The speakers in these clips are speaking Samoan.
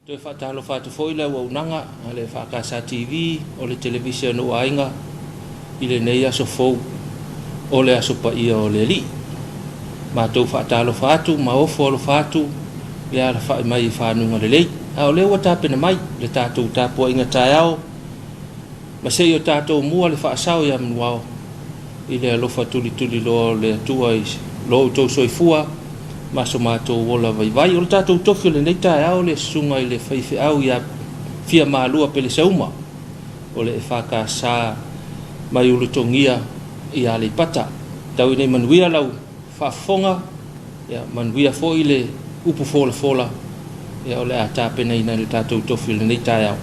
Toe faatalofa atu foi le auaunaga a le EFKS TV o le Televise a Nuu Aiga i lenei aso fou o le Aso Paia o le Alii. Matou faatalofa atu ma ofo alofa atu le alafai mai i fanuga lelei. A o lea ua tapena mai le tatou tapuaiga taeao ma se i o tatou mua le faasao ia Manuao i le alofa tulituliloa o le Atua i lo outou soifua ma so matou ola vaivai. O le tatou tofi o lenei taeao le Susuga i le Faifeau ia Fiamalua Pelesauma o le EFKS mai Ulutogia i Aleipata. Tau ina ia manuia lau faafofoga, ia manuia foi le upu folafola o le a tapenaina i le tatou tofi o lenei taeao.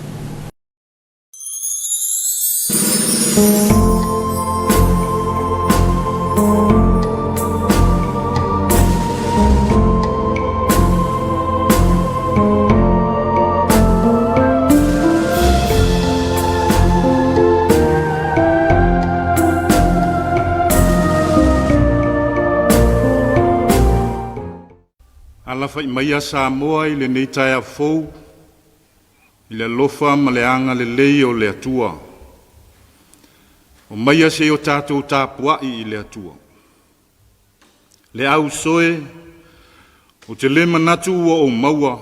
Alafai maia Samoa i lenei taeao fou i le alofa ma le agalelei o le Atua. Omaia se i o tatou tapuai i le Atua. Le au soe, ou te le manatu ua ou maua,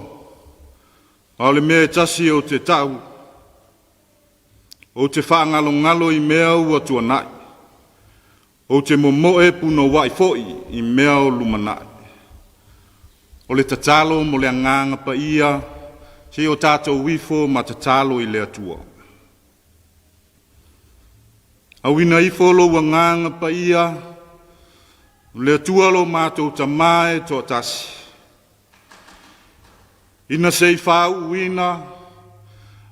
a o le mea e tasi ou te tau, ou te faagalogalo i mea ua tuanai, Ou te momoe punouai foi i mea o lumanai. O le tatalo mo le Agaga Paia, se i o tatou ifo ma tatalo i le Atua. Auina ifo lou Agaga Paia, o le Atua lo matou Tama e toatasi. Ina se i faauuina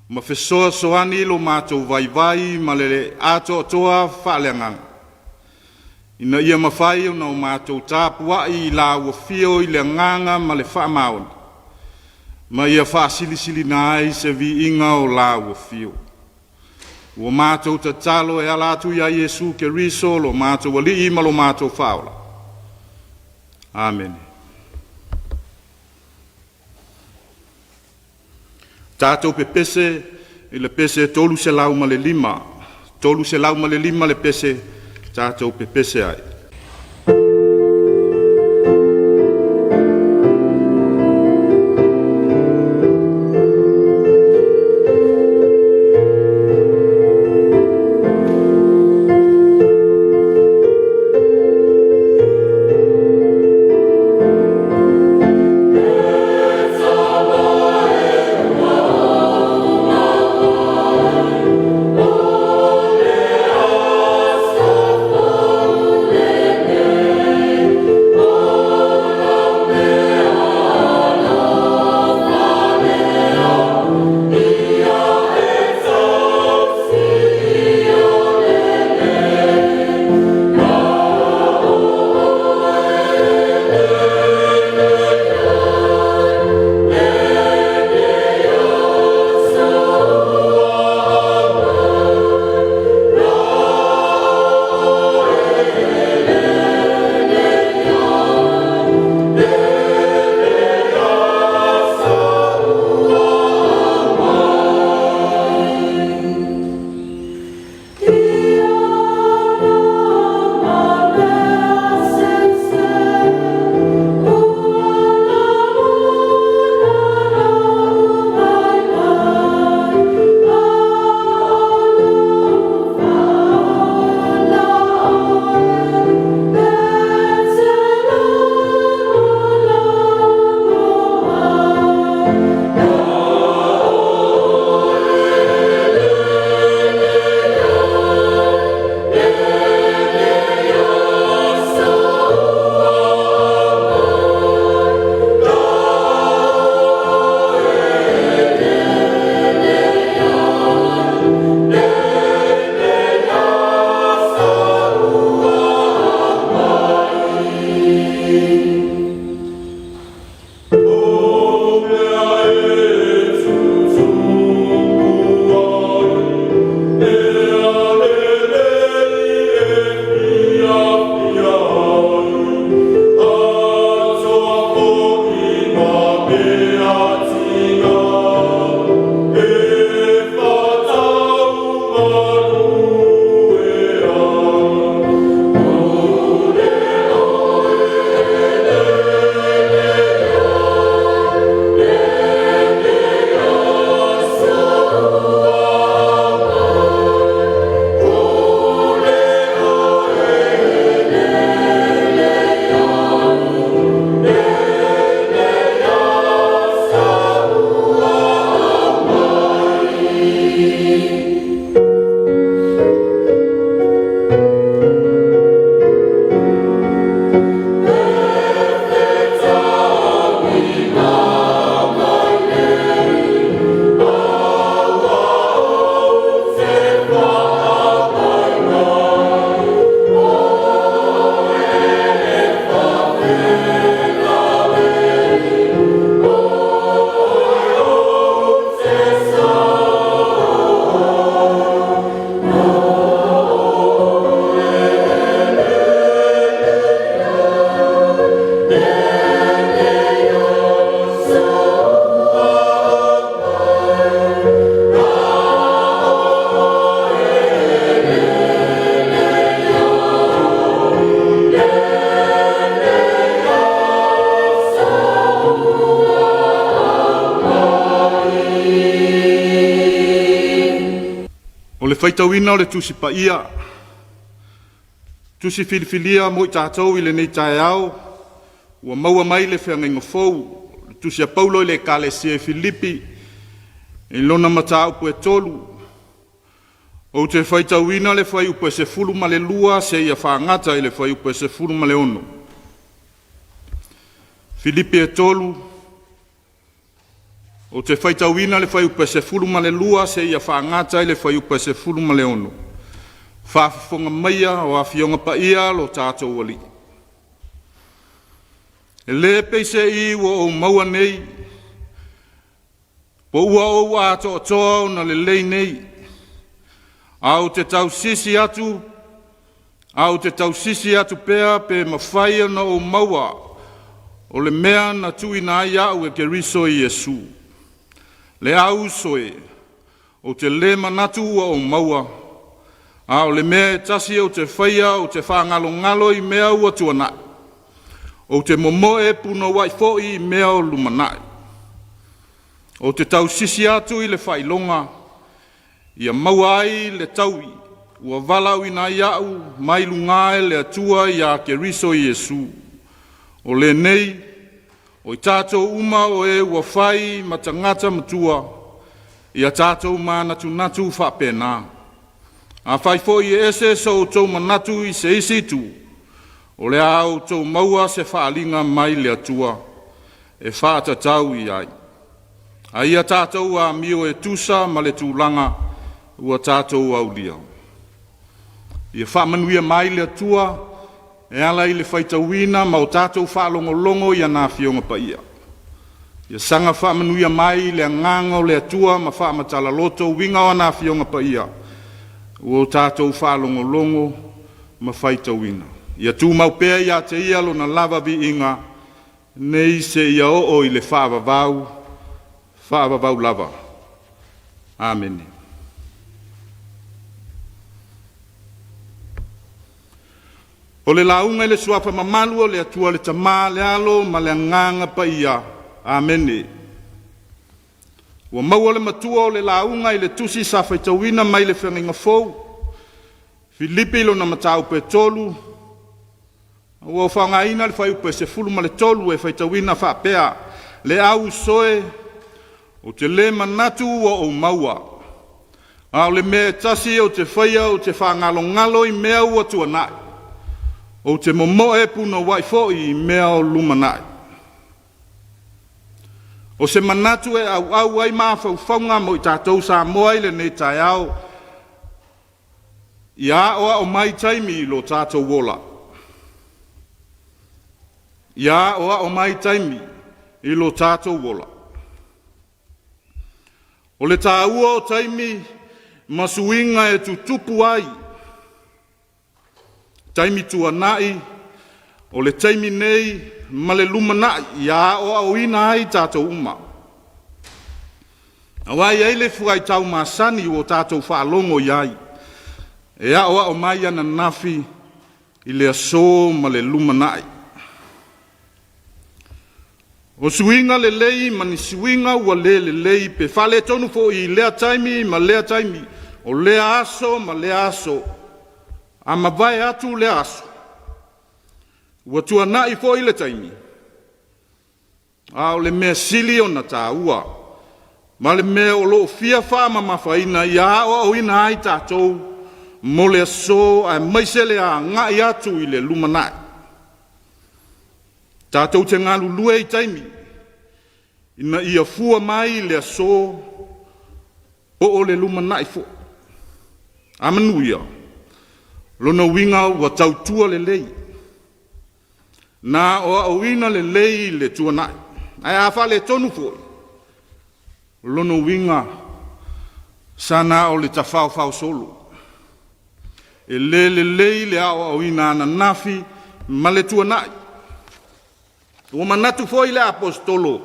ma fesoasoani lo matou vaivai ma le atoatoa faaleagaga, ina ia mafai ona o matou tapuai i la ua fio i le agaga ma le faamaoni, ma ia faasilisilina ai se viiga o la ua fio. Ua matou tatalo e ala atu ia Iesu Keriso lo matou Alii ma lo matou Faaola. Amene. Tatou pepese i le pese 305, 305 le pese tatou pepese ai. faitauina o le Tusi Paia, Tusi filifilia mo i tatou i lenei taeao, ua maua mai le Feagaiga Fou, le Tusi a Paulo i le Ekalesia i Filipi, i lona mataupu e 3, ou te faitauina le fuaiupu e 12 seia fagata i le fuaiupu e 16. Filipi e 3, ou te faitauina le fuaiupu e 12 seia fagata i le fuaiupu e 16. Faafofoga maia o Afioga Paia lo tatou Alii. E le peiseai ua ou maua nei, po ua ou atoatoa ona lelei nei, a ou te tausisi atu, a ou te tausisi atu pea pe mafai ona ou maua o le mea na tuuina ai au e Keriso Iesu. Le au uso e, ou te le manatu ua ou maua, a o le mea e tasi ou te faia, ou te faagalogalo i mea ua tuanai, ou te momoe punouai foi i mea o lumanai. Ou te tausisi atu i le faailoga, ia maua ai le taui ua valaauina ai au mai luga e le Atua ia Keriso Iesu. O lenei, o i tatou uma o e ua fai ma tagata matua, ia tatou manatunatu faapena. Afai foi e ese so outou manatu i se isi itu, o le a outou maua se faaaliga mai le Atua e faatatau i ai. A ia tatou amio e tusa ma le tulaga ua tatou aulia. Ia faamanuia mai le Atua e ala i le faitauina ma o tatou faalogologo i ana Afioga Paia. Ia saga faamanuia mai le agaga o le Atua ma faamatala loto uiga o ana Afioga Paia ua o tatou faalogologo ma faitauina. Ia tumau pea ia te ia lona lava viiga, nei seia oo i le faavavau, faavavau lava. Amene. O le lauga i le suafa mamalu o le Atua le Tama, le Alo ma le Agaga Paia. Amene. Ua maua le matua o le lauga i le tusi sa faitauina mai le Feagaiga Fou, Filipi lona mataupu e 3, ua faaaogaina le fuaiupu e 13 e faitauina faapea, le au uso e, ou te le manatu ua ou maua, a o le mea e tasi ou te faia, ou te faagalogalo i mea ua tuanai, ou te momoe punouai foi i mea o lumanai. O se manatu e auau ai mafaufauga mo i tatou Samoa i lenei taeao, ia aoao mai taimi i lo tatou ola. Ia aoao mai taimi i lo tatou ola. O le taua o taimi ma suiga e tutupu ai, taimi tuanai, o le taimi nei ma le lumanai, ia aoaoina ai tatou uma. Aua e i ai le fuaitau masani ua tatou faalogo i ai, e aoao mai ananafi i le aso ma le lumanai. O suiga lelei ma ni suiga ua le lelei pe faaletonu foi i lea taimi ma lea taimi, o lea aso ma lea aso, a mavae atu lea aso, ua tuanai foi le taimi, a o le mea sili ona taua, ma le mea o lo o fia faamamafaina ia aoaoina ai tatou mo le aso aemaise le agai atu i le lumanai. Tatou te galulue i taimi ina ia fua mai le aso po o le lumanai foi. A manuia, lona uiga ua tautua lelei, na aoaoina lelei le tuanai. Ae a faaletonu foi, lona uiga sana o le tafaofao solo. E le lelei le aoaoina ananafi ma le tuanai. Ua manatu foi le aposetolo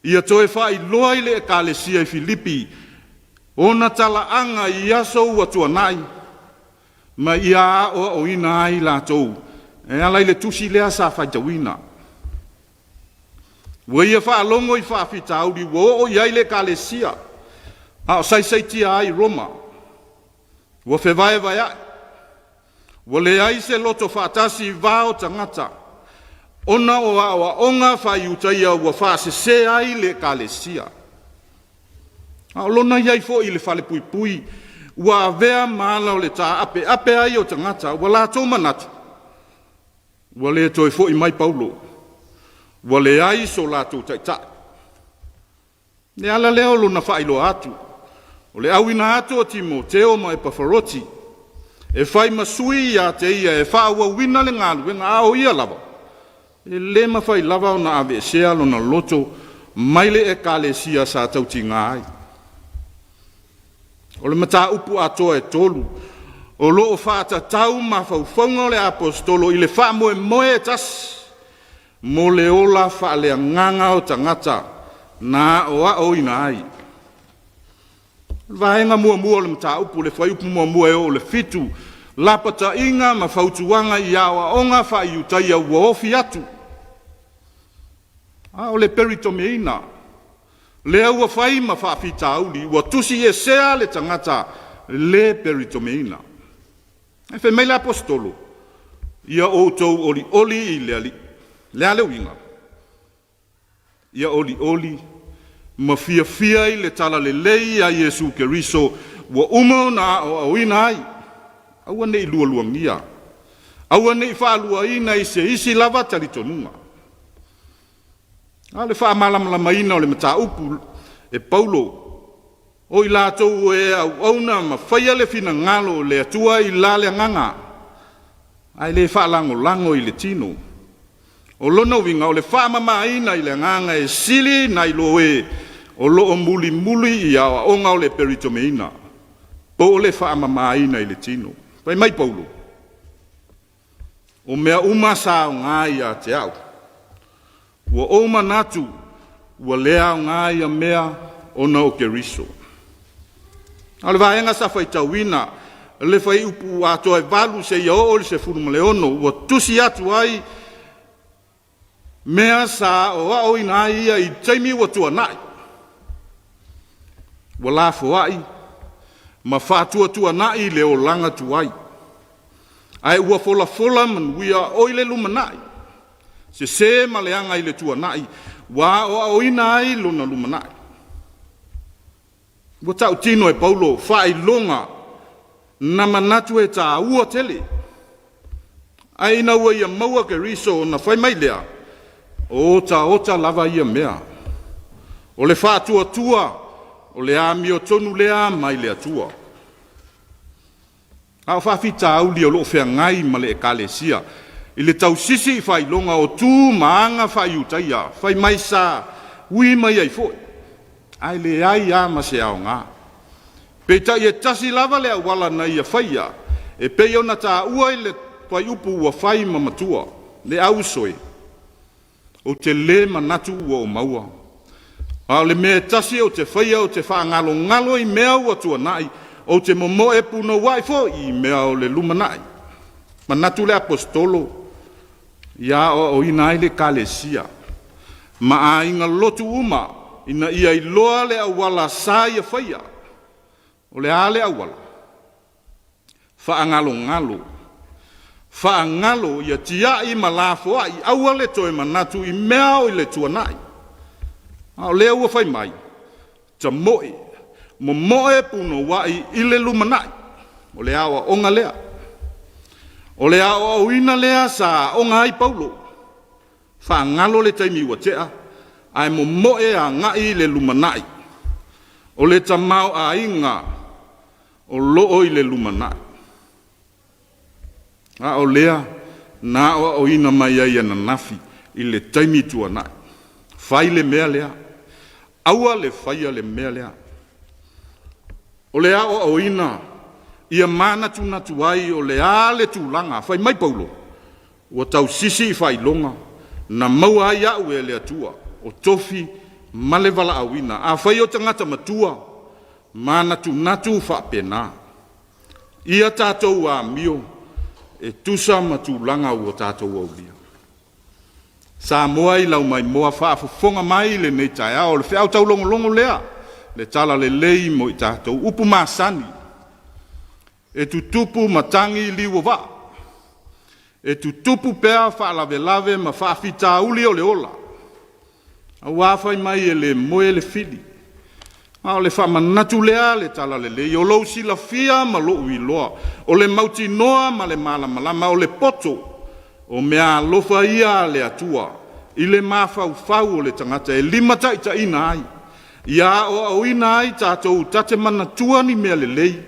ia toe faailoa i le Ekalesia i Filipi ona talaaga i aso ua tuanai ma ia aoaoina ai latou e ala i le tusi lea sa faitauina. Ua ia faalogo i faafitauli ua oo i ai le Ekalesia, a o saisaitia ai Roma. Ua fevaevaea'i, ua leai se loto faatasi i va o tagata, ona o aoaoga faa-Iutaia ua faasese ai le Ekalesia. A o lona i ai foi i le falepuipui, ua avea ma ala o le taapeape ai o tagata, ua latou manatu, ua le toe foi mai Paulo, ua leai so latou taitai. Le ala lea o lona faailoa atu, o le auina atu o Timoteo ma Epafaroti e fai ma sui ia te ia e faaauauina le galuega, a o ia lava, e le mafai lava ona aveesea lona loto mai le Ekalesia sa tautiga ai. O le mataupu atoa e tolu, o lo o faatatau mafaufauga o le Aposetolo i le faamoemoe e tasi mo le ola faaleagaga o tagata na aoaoina ai. O le vaega muamua o le mataupu, le fuaiupu muamua e oo i le fitu, lapataiga ma fautuaga i aoaoga faa-Iutaia ua ofi atu, a o le peritomeina lea ua fai ma faafitauli, ua tusiesea le tagata le peritomeina. Ae fai mai le Aposetolo, Ia outou olioli i le Alii. O le a le uiga? Ia olioli ma fiafia i le talalelei a Iesu Keriso ua uma ona aoaoina ai. Aua ne i lualuagia, aua ne i faaluaina i se isi lava talitonuga. A o le faamalamalamaina o le mataupu e Paulo, o i latou o e auauna ma faia le finagalo o le Atua i la le agaga, ae le faalagolago i le tino. O lona uiga o le faamamaina i le agaga e sili nai lo e o lo o mulimuli i aoaoga o le peritomeina, po o le faamamaina i le tino. Fai mai Paulo, O mea uma sa aoga ia te au, ua ou manatu ua le aoga ia mea ona o Keriso. A o le vaega sa faitauina, le fuaiupu atoa e 8 seia oo i le 16, ua tusi atu ai mea sa aoaoina ai ia i taimi ua tuanai, ua lafoai ma faatuatuanai le olaga tuai, ae ua folafola manuia o i le lumanai, sese ma leaga i le tuanai, ua aoaoina ai lona lumanai. Ua tautino e Paulo faailoga na manatu e taua tele. Ae ina ua ia maua Keriso ona fai mai lea, O otaota lava ia mea. O le faatuatua, o le amiotonu lea mai le Atua. A o faafitauli o lo o feagai ma le Ekalesia i le tausisi i faailoga o tu ma aga faa-Iutaia, fai mai sa ui mai ai foi, ae leai lava ma se aoga. Peitai e tasi lava le auala na ia faia, e pei ona taua i le fuaiupu ua fai ma matua, le auso e, Ou te le manatu ua ou maua. A o le mea e tasi ou te faia ou te faagalogalo i mea ua tuanai, ou te momoe punouai foi i mea o le lumanai. Manatu le Aposetolo, ia aoaoina ai le Ekalesia ma aiga lotu uma ina ia iloa le auala sa ia faia. O le a le auala? Faagalogalo. Faagalo ia tiai ma lafoai, aua le toe manatu i mea o i le tuanai. A o lea ua fai mai, tamoe, momoe punouai i le lumanai. O le aoaoga lea. O le aoaoina lea sa aoga ai Paulo. Faagalo le taimi ua tea, ae momoe agai i le lumanai. O le tamaoaiga o lo o i le lumanai. A o lea na aoaoina mai ai ananafi i le taimi tuanai, fai le mea lea, aua le faia le mea lea. O le aoaoina ia manatunatu ai o le a le tulaga, fai mai Paulo, ua tausisi i faailoga na maua ai au e le Atua, o tofi ma le valaauina. Afai o tagata matua, manatunatu faapena. Ia tatou amio e tusa ma tulaga ua tatou aulia. Samoa i lau maimoa faafofoga mai i lenei taeao, o le feau taulogologo lea, le talalelei mo i tatou. Upu masani. E tutupu matagi i liu o vaa. E tutupu pea faalavelave ma faafitauli o le ola, aua fai mai e le moe le fili. A o le faamanatu lea a le Talalelei, o lou silafia ma lou iloa, o le mautinoa ma le malamalama, o le poto o meaalofa ia a le Atua i le mafaufau o le tagata e limataitaiina ai, ia aoaoina ai tatou ta te manatua ni mea lelei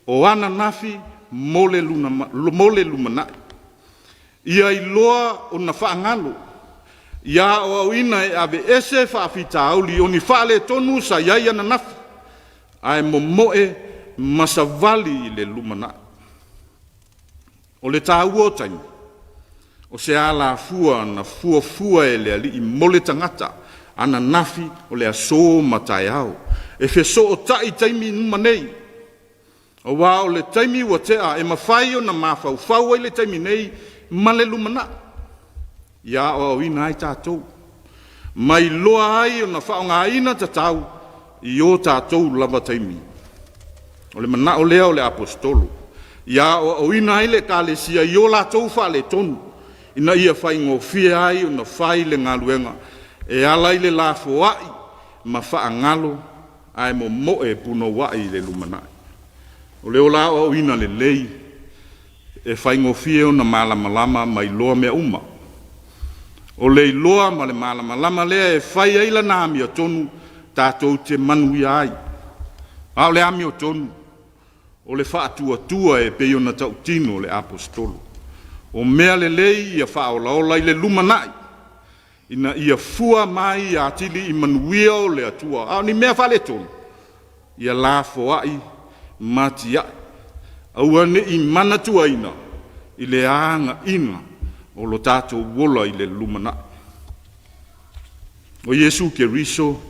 o ananafi mo le lumanai. Ia iloa ona faagalo, ia aoaoina e aveese faafitauli o ni faaletonu sa i ai ananafi, ae momoe ma savali i le lumanai. O le taua o taimi, o se alafua na fuafua e le Alii mo le tagata, ananafi, o le aso ma taeao. E fesootai taimi uma nei, aua o le taimi ua tea e mafai ona mafaufau ai le taimi nei ma le lumanai, ia aoaoina ai tatou, ma iloa ai ona faaaogaina tatau i o tatou lava taimi. O le manao lea o le Aposetolo, ia aoaoina ai le Ekalesia i o latou faaletonu, ina ia faigofie ai ona fai le galuega e ala i le lafoai ma faagalo ae momoe punouai i le lumanai. O le ola aoaoina lelei e faigofie ona malamalama ma iloa mea uma. O le iloa ma le malamalama lea e fai ai lana amiotonu tatou te manuia ai. A o le amiotonu, o le faatuatua e pei ona tautino le Aposetolo. O mea lelei ia faaolaola i le lumanai, ina ia fua mai atili i manuia o le Atua, a o ni mea faaletonu, ia lafoai ma tiai, aua ne i manatuaina i le agaiga o lo tatou ola i le lumanai. O Iesu Keriso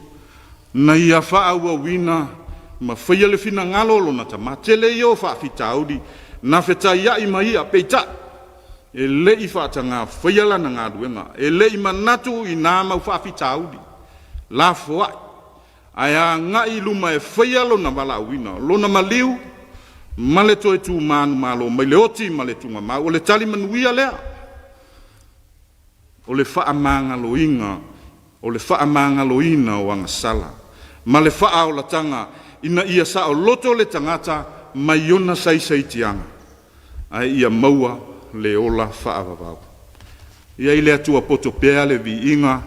na Ia faaauauina ma faia le finagalo o Lona Tama. Tele ia o faafitauli na fetaiai ma Ia, peitai, e le i faataga faia Lana galuega, e le i manatu i nā mau faafitauli, lafoai, ae agai i luma e faia Lona valaauina, Lona maliu ma le toe tu manumalo mai le oti ma le tugamau. O le tali manuia lea, o le faamagaloina, o le faamagaloina o agasala, ma le faaolataga ina ia saoloto le tagata mai ona saisaitiaga, ae ia maua le ola faavavau. Ia i le Atua poto pea le viiga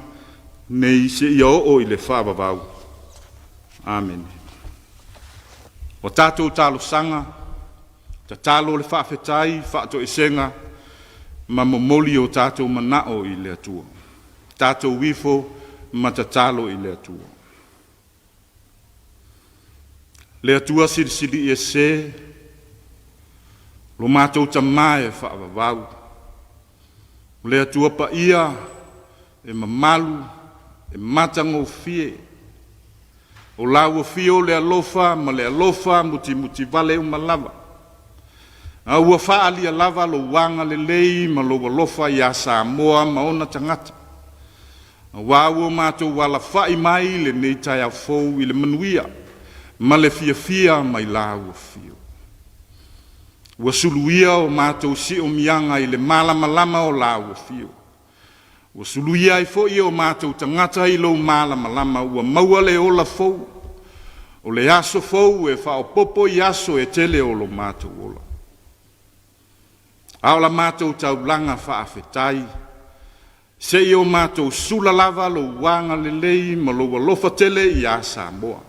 nei seia oo i le faavavau. Amene. O tatou talosaga, tatalo le faafetai, faatoesega ma momoli o tatou manao i le Atua. Tatou ifo ma tatalo i le Atua. Le Atua Silisili Ese, lo matou Tama e faavavau, le Atua paia e mamalu, e matagofie, o lau afio le alofa ma le alofa mutimutivale uma lava, a ua faaalia lava lou agalelei ma lou alofa iā Samoa ma ona tagata, aua ua matou alafa'i mai lenei taeao fou i le manuia ma le fiafia mai lau afio. Ua suluia o matou siomiaga i le malamalama o lau afio. Ua suluia ai foi o matou tagata i lou malamalama, ua maua le ola fou, o le aso fou e faaopoopo i aso e tele o lo matou ola. A o la matou taulaga faafetai, se i o matou sula lava lou agalelei ma lou alofa tele iā Samoa.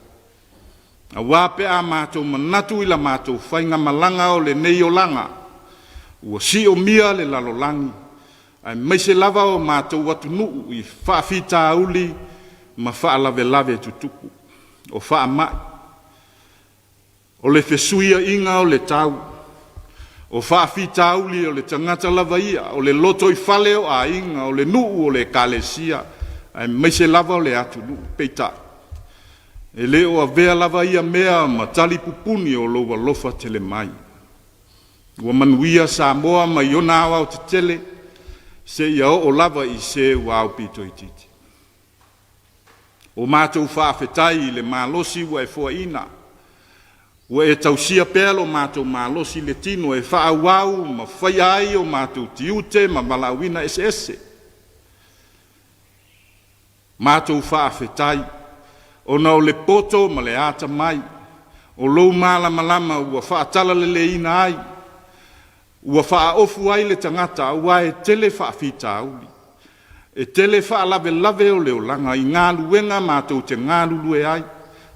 Aua pe a matou manatu i la matou faigamalaga o lenei olaga, ua siomia le lalolagi, aemaise lava o matou atunuu i faafitauli ma faalavelave tutupu, o faamai, o le fesuiaiga o le tau, o faafitauli o le tagata lava ia, o le lotoifale o aiga, o le nuu, o le ekalesia, aemaise lava o le atunuu. Peitai, e le o avea lava ia mea ma tali pupuni o lou alofa tele mai. Ua manuia Samoa mai ona aoaotetele seia oo lava i se ua aupito itiiti. O matou faafetai i le malosi ua e foaiina. Ua e tausia pea lo matou malosi i le tino e faaauau ma faia ai o matou tiute ma valaauina eseese. Matou faafetai ona o le poto ma le atamai o lou malamalama ua faatalaleleiina ai, ua faaofu ai le tagata aua e tele faafitauli, e tele faalavelave o le olaga i galuega matou te galulue ai,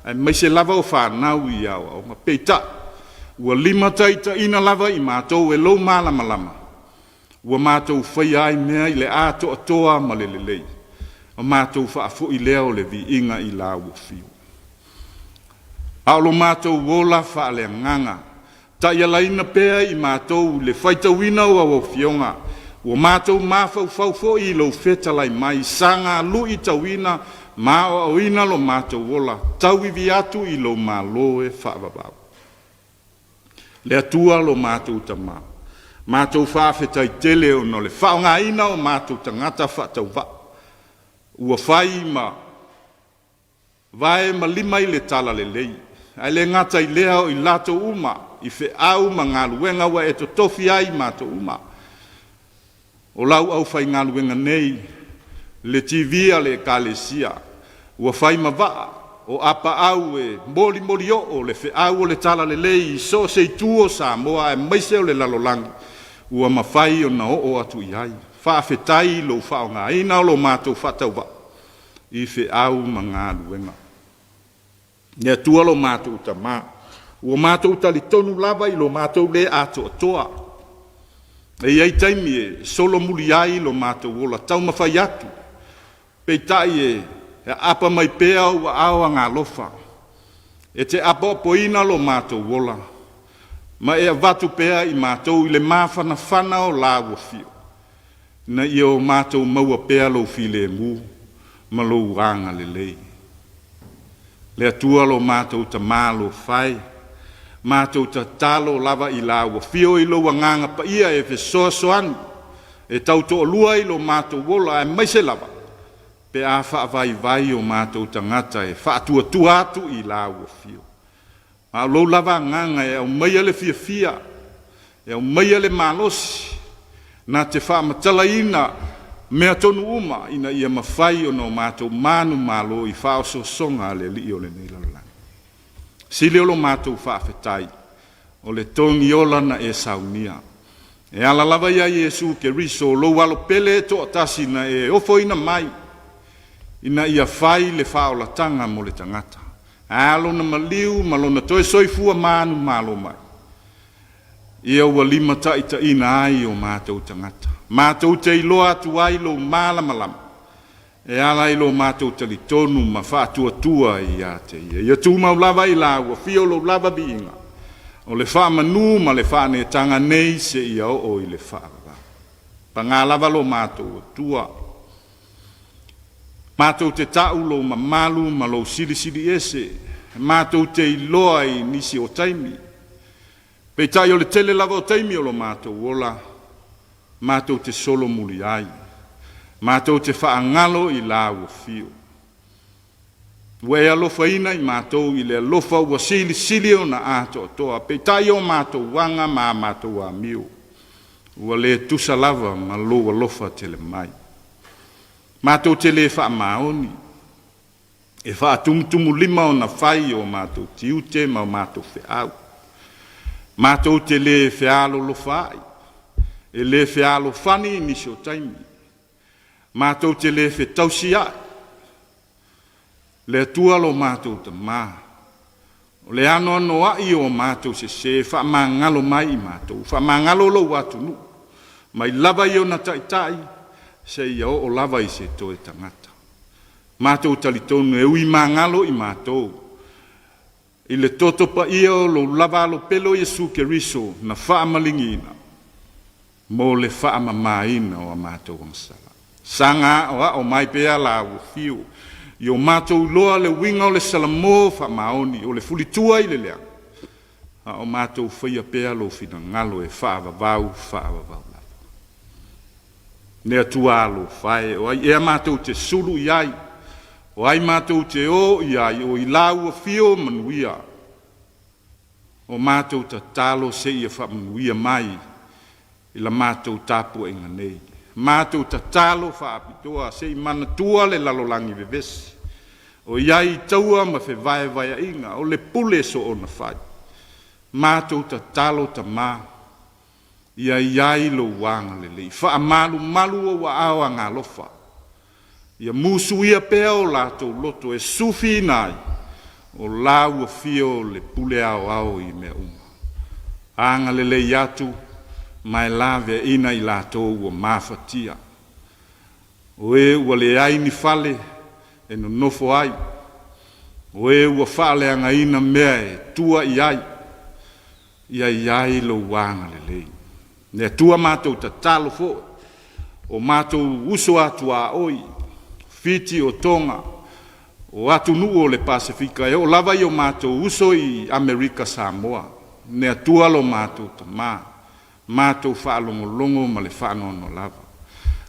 aemaise lava o fanau i aoaoga. Peitai, ua limataitaiina lava i matou e lou malamalama, ua matou faia ai mea i le atoatoa ma le lelei, ma matou faafoi lea o le viiga i lau afio. A o lo matou ola faaleagaga, taialaina pea i matou i le faitauina o au afioga, ua matou mafaufau foi i lou fetalai mai, saga luitauina ma aoaoina lo matou ola, tauivi atu i lou Malo e faavavau. Le Atua lo matou Tama, matou faafetai tele ona o le faaaogaina o matou tagata faatauvaa, ua fai ma vae ma lima i le talalelei, ae le gata i lea o i latou uma i feau ma galuega ua e totofi ai i matou uma. O lau aufaigaluega nei, le TV a le Ekalesia, ua fai ma vaa o apaau e molimolioo le feau o le talalelei i so o se itu o Samoa aemaise o le lalolagi ua mafai ona oo atu i ai. Faafetai i lou faaaogaina o lo matou faatauvaa i feau ma galuega. Le Atua lo matou Tama, ua matou talitonu lava i lo matou le atoatoa. E i ai taimi e solomuli ai lo matou ola taumafai atu, peitai e aapa mai pea ou aao agalofa. E te apoapoina lo matou ola, ma e avatu pea i matou i le mafanafana o lau afio, ina ia o matou maua pea lou filemu ma lou agalelei. Le Atua lo matou Tama alofa e, matou tatalo lava i lau afio i lou Agaga Paia e fesoasoani e tautoalua i lo matou ola, aemaise lava pe a faavaivai o matou tagata e faatuatua atu i lau afio. A o lou lava agaga e aumaia le fiafia, e aumaia le malosi, na te faamatalaina mea tonu uma ina ia mafai ona o matou manumalo i faaosoosoga a le alii o lenei lalolagi. Sili o lo matou faafetai, o le togi ola na e saunia. E ala lava ia Iesu Keriso, o lou alo pele e toatasi na e ofoina mai, ina ia fai le faaolataga mo le tagata. A lona maliu ma lona toe soifua manumalo mai, ia ua limataitaiina ai o matou tagata. Matou te iloa atu ai lou malamalama, e ala i lo matou talitonu ma faatuatua ia te ia. Ia tumau lava i lau afio lou lava viiga, o le faamanu ma le faaneetaga nei seia oo i le faavavau. Paga lava lo matou Atua. Matou te ta'u lou mamalu ma lou silisili ese, matou te iloa i nisi o taimi. Peitai o le tele lava o taimi o lo matou ola, matou te solomuli ai. Matou te faagalo i lau afio. Ua e alofaina i matou i le alofa ua silisili ona atoatoa, peitai o matou aga ma a matou amio, ua le tusa lava ma lou alofa tele mai. Matou te le faamaoni e faatumutumulima ona fai o matou tiute ma o matou feau. Matou te le fealolofaai, e le fealofani i nisi o taimi. Matou te le fetausiai. Le Atua lo matou Tama, o le anoanoai o matou sesē, faamagalo mai i matou, faamagalo lou atunuu, mai lava i ona taitai seia oo lava i se toe tagata. Matou talitonu e ui magalo i matou, i le toto paia o lou lava alo pele o Iesu Keriso na faamaligiina mo le faamamaina o a matou agasala. Saga aoao mai pea lau afio i o matou iloa le uiga o le salamo faamaoni o le fulitua i le leaga, a o matou faia pea lou finagalo e faavavau faavavau lava. Le Atua alofa e, o ai ea matou te sulu i ai, o ai matou te o i ai, o i lau afio manuia. O matou tatalo seia faamanuia mai i la matou tapuaiga nei. Matou tatalo faapitoa se i manatua le lalolagi vevesi o i ai i taua ma fevaevaeaiga, o le pule soona fai. Matou tatalo Tama, ia i ai Lou agalelei, faamalumalu ou aao agaalofa, ia musuia pea o latou loto e sufiina ai o la Ua fio le pule aoao i mea uma. Agalelei atu ma e laveaina i latou ua mafatia, o e ua leai ni fale e nonofo ai, o e ua faaleagaina mea e tua i ai, ia i ai Lou agalelei. Le Atua matou tatalo foi, o matou uso a tuaoi, Fiti o Toga, o atunuu o le Pasefika, e oo lava i o matou uso i Amerika Samoa, le Atua lo matou Tama, matou faalogologo ma le faanoanoa lava.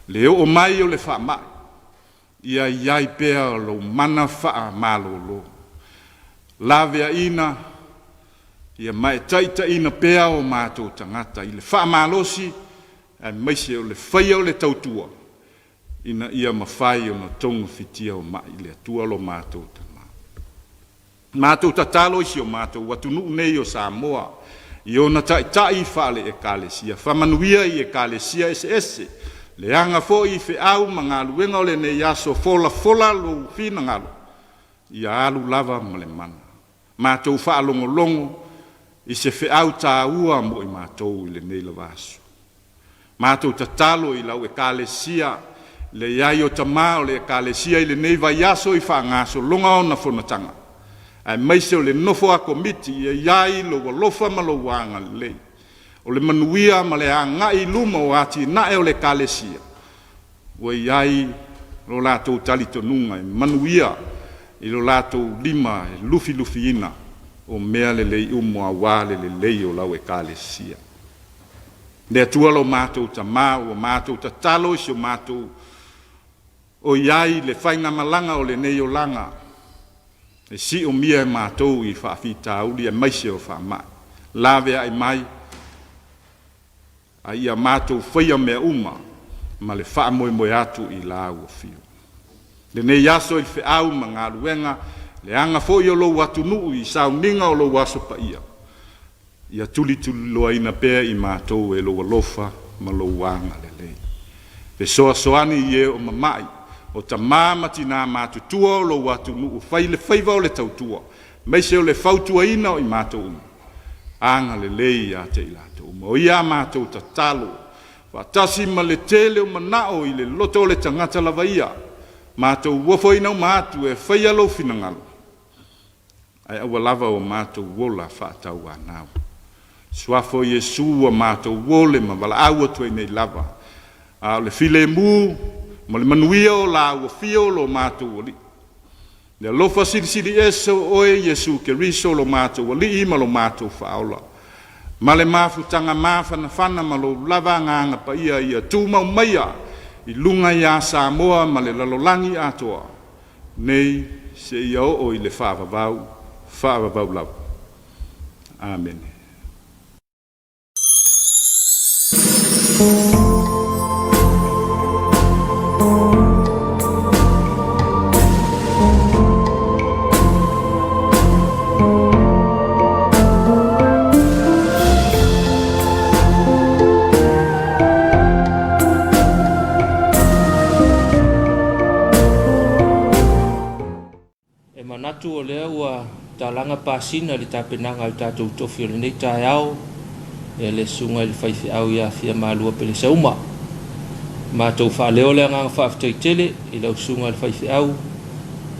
Le oo mai o le faamai, ia i ai pea lou mana faamalolo, laveaina ia ma e taitaiina pea o matou tagata i le faamalosi aemaise o le faia o le tautua ina ia mafai ona togafitia o mai le Atua lo matou Tama. Matou tatalo i si o matou atunuu nei o Samoa i ona taitai faale-Ekalesia, faamanuia i Ekalesia eseese, leaga foi i feau ma galuega o lenei aso, folafola lou finagalo, ia alu lava ma le mana. Matou faalogologo i se feau taua mo i matou i lenei lava aso. Matou tatalo i lau Ekalesia, le i ai o tama o le Ekalesia i lenei vaiaso i faagasologa ona fonotaga, aemaise o le nofo a komiti, ia i ai lou alofa ma lou agalelei, o le manuia ma le agai i luma o atinae o le Ekalesia, ua i ai lo latou talitonuga e manuia i lo latou lima e lufilufiina o mea lelei uma aua le lelei o lau Ekalesia. Le Atua lo matou Tama, ua matou tatalo i si o matou o i ai le faigamalaga o lenei olaga, e siomia e matou i faafitauli aemaise o faamai, laveai mai, a ia matou faia mea uma ma le faamoemoe atu i la ua fio. Lenei aso i feau ma galuega, le aga foi o lou atunuu i sauniga o lou aso paia, ia tulituliloaina pea i matou e lou alofa ma lou agalelei. Fesoasoani i e o mama'i, o tamā ma tinā matutua o lou atunuu, fai le faiva o le tautua, aemaise o le fautuaina o i matou uma. Agalelei ia te i latou uma. O ia a matou tatalo, faatasi ma le tele o manao i le loto o le tagata lava ia, matou ofoina uma atu e faia lou finagalo, ae aua lava o matou ola faatauanau. Suafa o Iesu ua matou ole ma valaau atu ai nei lava, a o le filemu ma le manuia o la ua fio lo matou Alii. Le alofa silisili ese o oe Iesu Keriso lo matou Alii ma lo matou Faaola, ma le mafutaga mafanafana ma lou lava Agaga Paia ia tumau maia i luga iā Samoa ma le lalolagi atoa, nei seia oo i le faavavau, faavavau lava. Amene. E manatu o lea ua talaga pasina i le tapenaga o le tatou tofi o lenei taeao e le Susuga i le Faifeau ia Fiamalua Pelesauma. Matou faaleo le agaga faafetai tele i lau Susuga i le Faifeau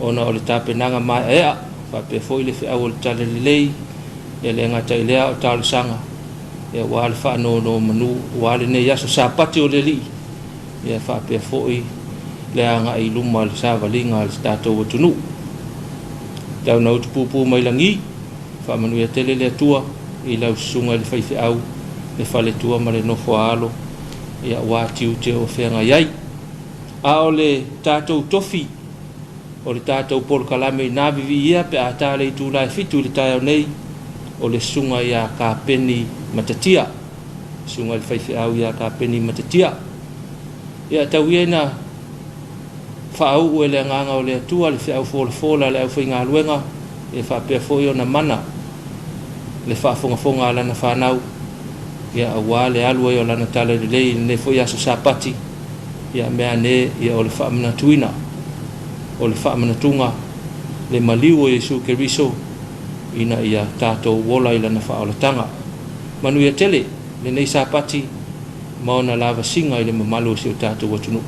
ona o le tapenaga maeaea faapea foi le feau o le Talalelei, e le gata i lea a o talosaga aua le faanonomanu aua lenei aso Sapati o le Alii. Ia faapea foi le agai i luma le savaliga a le tatou atunuu. Tau na utu puupuu mai lagi, faamanuia tele le Atua i lau susuga i le faifeau, le faletua ma le nofo a alo, ia aua tiute o feagai ai. A o le tatou tofi o le tatou polokalame inā viviia pe a ta le itula e fitu i le taeao nei, o le Susuga ia Kapeni Matatia, Susuga i le Faifeau ia Kapeni Matatia. Ia tau ia ina faauu e le Agaga o le Atua le feau folafola a le aufaigaluega, ia faapea foi ona mana le faafogafoga a lana fanau, ia aua le alu ai o lana tala lelei i lenei foi aso Sapati, ia mea ane ia o le faamanatuina, o le faamanatuga le maliu o Iesu Keriso ina ia tatou ola i lana faaolataga. Manuia tele lenei Sapati ma ona lavasiga i le mamalu o si o tatou atunuu.